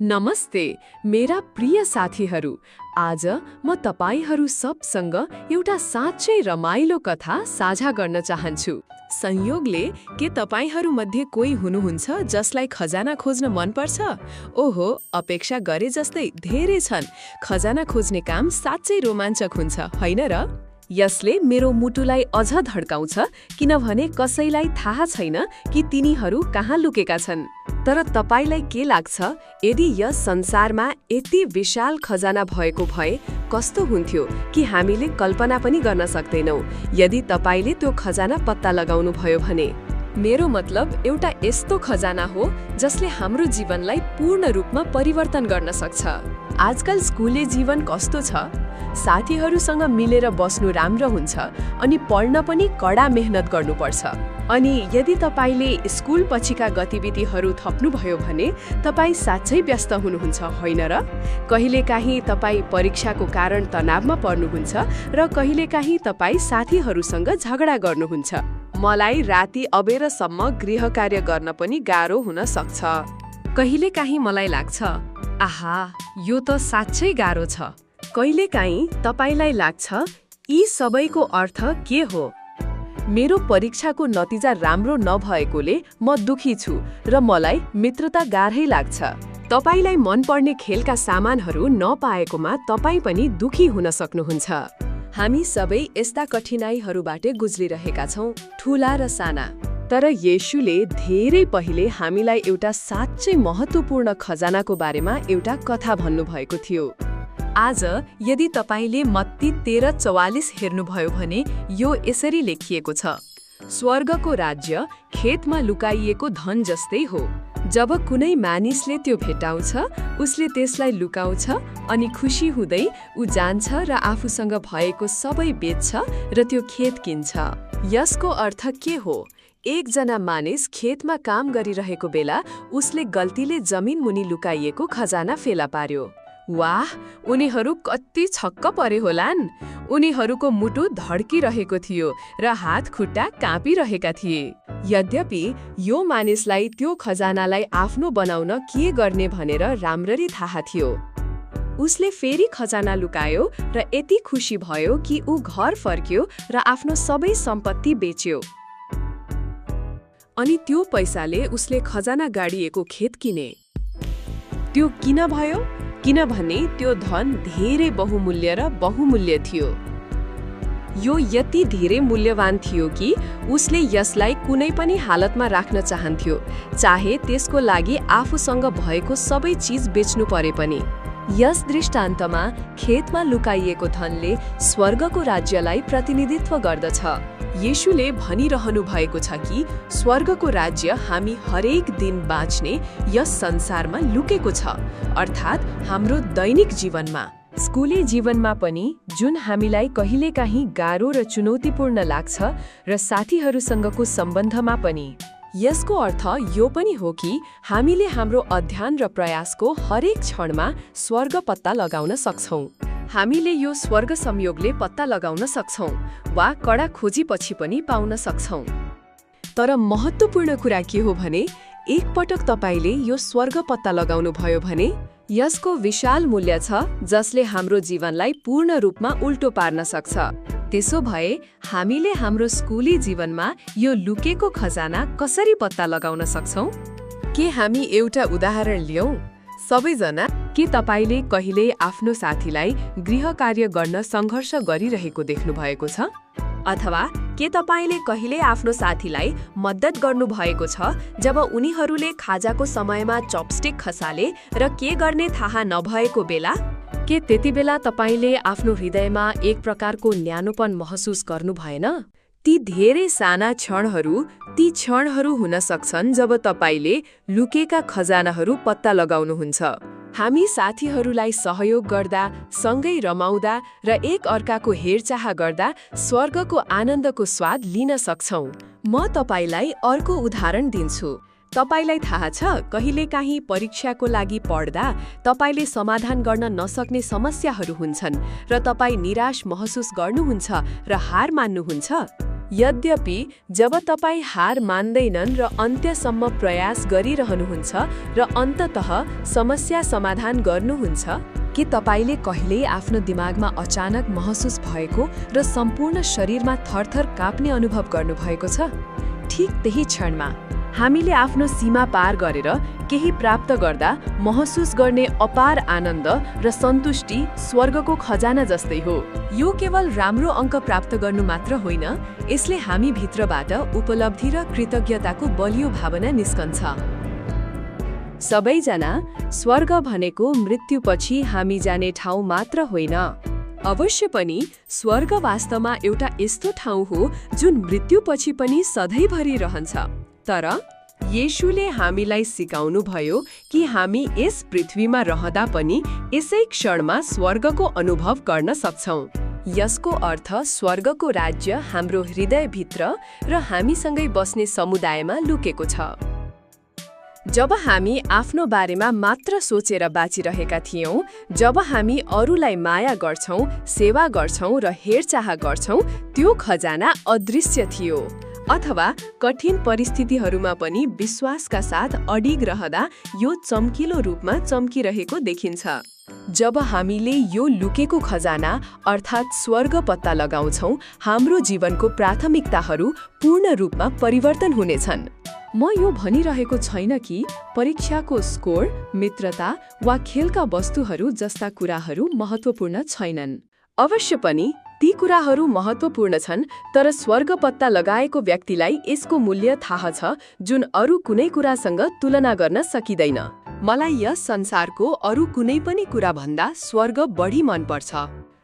नमस्ते मेरा प्रिय साथीहरू। आज म तपाईहरू सबसँग एउटा साँच्चै रमाइलो कथा साझा गर्न चाहन्छु। संयोगले के तपाईहरू मध्ये कोही हुनुहुन्छ जसलाई खजाना खोज्न मन पर्छ? ओहो, अपेक्षा गरे जस्तै धेरै छन्। खजाना खोज्ने काम साँच्चै रोमाञ्चक हुन्छ, हैन र? यसले मेरो मुटुलाई अझ धड्काउँछ किनभने कसैलाई थाहा छैन कि तिनीहरू कहाँ लुकेका छन्। तर तपाईलाई के लाग्छ, यदि यस संसारमा यति विशाल खजाना भएको भए कस्तो हुन्थ्यो कि हामीले कल्पना पनि गर्न सक्दैनौं यदि तपाईले त्यो खजाना पत्ता लगाउनु भयो भने? मेरो मतलब एउटा यस्तो खजाना हो जसले हाम्रो जीवनलाई पूर्ण रूपमा परिवर्तन गर्न सक्छ। आजकल स्कुले जीवन कस्तो छ? साथीहरूसँग मिलेर बस्नु राम्रो हुन्छ अनि पढ्न पनि कडा मेहनत गर्नुपर्छ। अनि यदि तपाईले स्कुल पछिका गतिविधिहरू थप्नुभयो भने तपाई साँच्चै व्यस्त हुनुहुन्छ, होइन र? कहिलेकाहीँ तपाई परीक्षाको कारण तनावमा पर्नुहुन्छ र कहिलेकाहीँ तपाई साथीहरूसँग झगडा गर्नुहुन्छ। मलाई राति अबेरसम्म गृह कार्य गर्न पनि गाह्रो हुन सक्छ। कहिलेकाहीँ मलाई लाग्छ, आहा, यो त साँच्चै गाह्रो छ। कहिलेकाहीँ तपाईलाई लाग्छ, यी सबैको अर्थ के हो? मेरो परीक्षाको नतिजा राम्रो नभएकोले म दुखी छु र मलाई मित्रता गाह्रै लाग्छ। तपाईलाई मनपर्ने खेलका सामानहरू नपाएकोमा तपाई पनि दुखी हुन सक्नुहुन्छ। हामी सबै यस्ता कठिनाइहरूबाट गुज्रिरहेका छौं, ठूला र साना। तर येशूले धेरै पहिले हामीलाई एउटा साँच्चै महत्त्वपूर्ण खजानाको बारेमा एउटा कथा भन्नुभएको थियो। आज यदि तपाईले मत्ती 13:44 हेर्नुभयो भने यो यसरी लेखिएको छ, स्वर्गको राज्य खेतमा लुकाइएको धन जस्तै हो। जब कुनै मानिसले त्यो भेटाउँछ, उसले त्यसलाई लुकाउँछ अनि खुसी हुँदै ऊ जान्छ र आफूसँग भएको सबै बेच्छ र त्यो खेत किन्छ। यसको अर्थ के हो? एकजना मानिस खेतमा काम गरिरहेको बेला उसले गल्तीले जमिन मुनि लुकाइएको खजाना फेला पार्यो। वाह, उनीहरू कति छक्क परे होलान्। उनीहरूको मुटु धड्किरहेको थियो र हात खुट्टा काँपिरहेका थिए। यद्यपि यो मानिसलाई त्यो खजानालाई आफ्नो बनाउन के गर्ने भनेर राम्ररी थाहा थियो। उसले फेरि खजाना लुकायो र यति खुसी भयो कि ऊ घर फर्क्यो र आफ्नो सबै सम्पत्ति बेच्यो। अनि त्यो पैसाले उसले खजाना गाडिएको खेत किने। त्यो किन भयो? किनभने त्यो धन धेरै बहुमूल्य र बहुमूल्य थियो। यो यति धेरै मूल्यवान थियो कि उसले यसलाई कुनै पनि हालतमा राख्न चाहन्थ्यो, चाहे त्यसको लागि आफूसँग भएको सबै चिज बेच्नु परे पनि। यस दृष्टान्तमा खेतमा लुकाइएको धनले स्वर्गको राज्यलाई प्रतिनिधित्व गर्दछ। येशूले भनिरहनु भएको छ कि स्वर्गको राज्य हामी हरेक दिन बाँच्ने यस संसारमा लुकेको छ, अर्थात् हाम्रो दैनिक जीवनमा। स्कुले जीवनमा पनि जुन हामीलाई कहिलेकाहीँ गाह्रो र चुनौतीपूर्ण लाग्छ र साथीहरूसँगको सम्बन्धमा पनि। यसको अर्थ यो पनि हो कि हामीले हाम्रो अध्ययन र प्रयासको हरेक क्षणमा स्वर्ग पत्ता लगाउन सक्छौं। हामीले यो स्वर्ग संयोगले पत्ता लगाउन सक्छौं वा कडा खोजीपछि पनि पाउन सक्छौं। तर महत्त्वपूर्ण कुरा के हो भने, एकपटक तपाईले यो स्वर्ग पत्ता लगाउनु भयो भने यसको विशाल मूल्य छ जसले हाम्रो जीवनलाई पूर्ण रूपमा उल्टो पार्न सक्छ। त्यसो भए हामीले हाम्रो स्कुली जीवनमा यो लुकेको खजाना कसरी पत्ता लगाउन सक्छौं? के हामी एउटा उदाहरण लियौं? सबैजना, के तपाईले कहिले आफ्नो साथीलाई गृह कार्य गर्न सङ्घर्ष गरिरहेको देख्नु भएको छ? अथवा के तपाईले कहिले आफ्नो साथीलाई मद्दत गर्नु भएको छ जब उनीहरूले खाजाको समयमा चपस्टिक खसाले र के गर्ने थाहा नभएको बेला? के त्यति बेला तपाईले आफ्नो हृदयमा एक प्रकारको न्यानोपन महसुस गर्नु भएन? ती धेरै साना क्षणहरू हुन सक्छन् जब तपाईले लुकेका खजानाहरू पत्ता लगाउनुहुन्छ। हामी साथीहरूलाई सहयोग गर्दा, सँगै रमाउँदा र एक अर्काको हेरचाह गर्दा स्वर्गको आनन्दको स्वाद लिन सक्छौं। म तपाईलाई अर्को उदाहरण दिन्छु। तपाईलाई थाहा छ, कहिलेकाहीँ परीक्षाको लागि पढ्दा तपाईले समाधान गर्न नसक्ने समस्याहरू हुन्छन् र तपाई निराश महसुस गर्नुहुन्छ र हार मान्नुहुन्छ। यद्यपि जब तपाईँ हार मान्दैनन् र अन्त्यसम्म प्रयास गरिरहनुहुन्छ र अन्ततः समस्या समाधान गर्नुहुन्छ, के तपाईँले कहिल्यै आफ्नो दिमागमा अचानक महसुस भएको र सम्पूर्ण शरीरमा थरथर काप्ने अनुभव गर्नुभएको छ? ठिक त्यही क्षणमा हामीले आफ्नो सीमा पार गरेर केही प्राप्त गर्दा महसुस गर्ने अपार आनन्द र सन्तुष्टि स्वर्गको खजाना जस्तै हो। यो केवल राम्रो अङ्क प्राप्त गर्नु मात्र होइन, यसले हामी भित्रबाट उपलब्धि र कृतज्ञताको बलियो भावना निस्कन्छ। सबैजना, स्वर्ग भनेको मृत्युपछि हामी जाने ठाउँ मात्र होइन। अवश्य पनि स्वर्ग वास्तवमा एउटा यस्तो ठाउँ हो जुन मृत्युपछि पनि सधैँभरि रहन्छ। तर येशूले हामीलाई सिकाउनुभयो कि हामी यस पृथ्वीमा रहँदा पनि यसै क्षणमा स्वर्गको अनुभव गर्न सक्छौँ। यसको अर्थ स्वर्गको राज्य हाम्रो हृदयभित्र र हामीसँगै बस्ने समुदायमा लुकेको छ। जब हामी आफ्नो बारेमा मात्र सोचेर बाँचिरहेका थियौँ, जब हामी अरूलाई माया गर्छौँ, सेवा गर्छौँ र हेरचाह गर्छौँ, त्यो खजाना अदृश्य थियो। अथवा कठिन परिस्थितिहरूमा पनि विश्वासका साथ अडिग रहँदा यो चम्किलो रूपमा चम्किरहेको देखिन्छ। जब हामीले यो लुकेको खजाना अर्थात् स्वर्ग पत्ता लगाउँछौँ, हाम्रो जीवनको प्राथमिकताहरू पूर्ण रूपमा परिवर्तन हुनेछन्। म यो भनिरहेको छैन कि परीक्षाको स्कोर, मित्रता वा खेलका वस्तुहरू जस्ता कुराहरू महत्त्वपूर्ण छैनन्। अवश्य पनि ती कुराहरू महत्त्वपूर्ण छन्, तर स्वर्ग पत्ता लगाएको व्यक्तिलाई यसको मूल्य थाहा छ जुन अरू कुनै कुरासँग तुलना गर्न सकिँदैन। मलाई यस संसारको अरू कुनै पनि कुरा भन्दा स्वर्ग बढी मन पर्छ।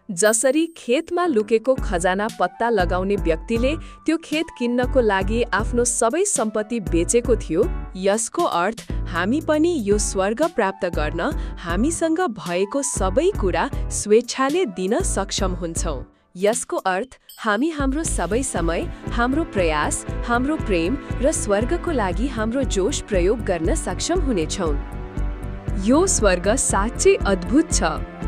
जसरी खेतमा लुकेको खजाना पत्ता लगाउने व्यक्तिले त्यो खेत किन्नको लागि आफ्नो सबै सम्पत्ति बेचेको थियो, यसको अर्थ हामी पनि यो स्वर्ग प्राप्त गर्न हामीसँग भएको सबै कुरा स्वेच्छाले दिन सक्षम हुन्छौँ। यसको अर्थ हामी हाम्रो सबै समय, हाम्रो प्रयास, हाम्रो प्रेम र स्वर्गको लागि हाम्रो जोश प्रयोग गर्न सक्षम हुनेछौँ। यो स्वर्ग साँच्चै अद्भुत छ।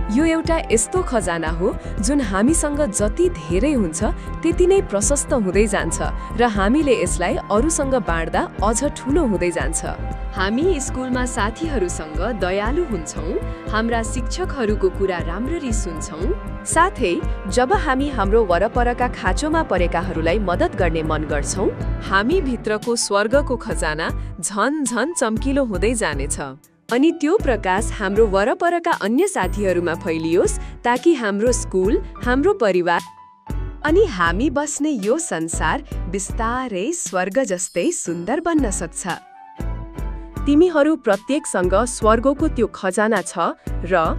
यो एउटा यस्तो खजाना हो जुन हामीसँग जति धेरै हुन्छ त्यति नै प्रशस्त हुँदै जान्छ र हामीले यसलाई अरूसँग बाँड्दा अझ ठुलो हुँदै जान्छ। हामी स्कुलमा साथीहरूसँग दयालु हुन्छौँ, हाम्रा शिक्षकहरूको कुरा राम्ररी सुन्छौँ, साथै जब हामी हाम्रो वरपरका खाँचोमा परेकाहरूलाई मद्दत गर्ने मन गर्छौँ, हामी भित्रको स्वर्गको खजाना झन झन चम्किलो हुँदै जानेछ। अनि त्यो प्रकाश हाम्रो वरपरका अन्य साथीहरूमा फैलियोस् ताकि हाम्रो स्कुल, हाम्रो परिवार अनि हामी बस्ने यो संसार बिस्तारै स्वर्ग जस्तै सुन्दर बन्न सक्छ। तिमीहरू प्रत्येकसँग स्वर्गको त्यो खजाना छ र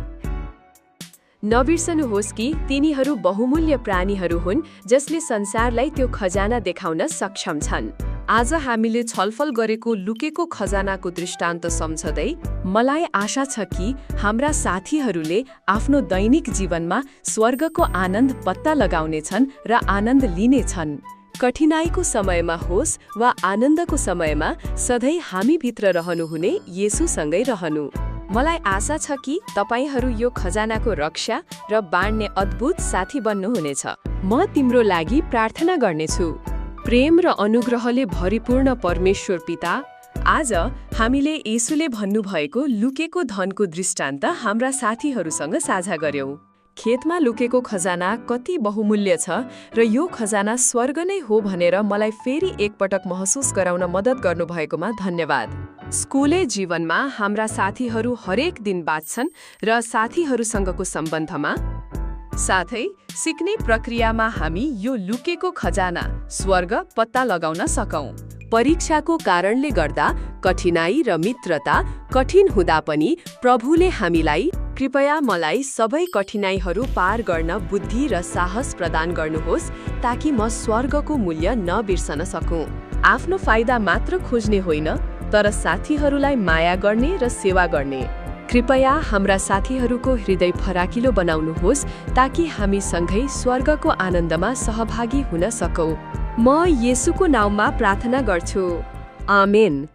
नबिर्सनुहोस् कि तिनीहरू बहुमूल्य प्राणीहरू हुन् जसले संसारलाई त्यो खजाना देखाउन सक्षम छन्। आज हामीले छलफल गरेको लुकेको खजानाको दृष्टान्त सम्झँदै मलाई आशा छ कि हाम्रा साथीहरूले आफ्नो दैनिक जीवनमा स्वर्गको आनन्द पत्ता लगाउनेछन् र आनन्द लिनेछन्। कठिनाईको समयमा होस् वा आनन्दको समयमा सधैँ हामीभित्र रहनुहुने येशूसँगै रहनु। मलाई आशा छ कि तपाईहरू यो खजानाको रक्षा र बाँड्ने अद्भुत साथी बन्नुहुनेछ। म तिम्रो लागि प्रार्थना गर्नेछु। प्रेम र अनुग्रहले भरिपूर्ण परमेश्वर पिता, आज हामीले येशूले भन्नुभएको लुकेको धनको दृष्टान्त हाम्रा साथीहरूसँग साझा गर्यौं। खेतमा लुकेको खजाना कति बहुमूल्य छ र यो खजाना स्वर्ग नै हो भनेर मलाई फेरि एकपटक महसुस गराउन मद्दत गर्नुभएकोमा धन्यवाद। स्कुले जीवनमा हाम्रा साथीहरू हरेक दिन बाँच्छन् र साथीहरूसँगको सम्बन्धमा साथै सिक्ने प्रक्रियामा हामी यो लुकेको खजाना स्वर्ग पत्ता लगाउन सकौं। परीक्षाको कारणले गर्दा कठिनाई र मित्रता कठिन हुँदा पनि प्रभुले हामीलाई कृपया मलाई सबै कठिनाईहरू पार गर्न बुद्धि र साहस प्रदान गर्नुहोस् ताकि म स्वर्गको मूल्य नबिर्सन सकूं। आफ्नो फाइदा मात्र खोज्ने होइन, तर साथीहरूलाई माया गर्ने र सेवा गर्ने। कृपया हाम्रा साथीहरूको हृदय फराकिलो बनाउनुहोस् ताकि हामी सँगै स्वर्गको आनन्दमा सहभागी हुन सकौं। म येशूको नाममा प्रार्थना गर्छु। आमेन।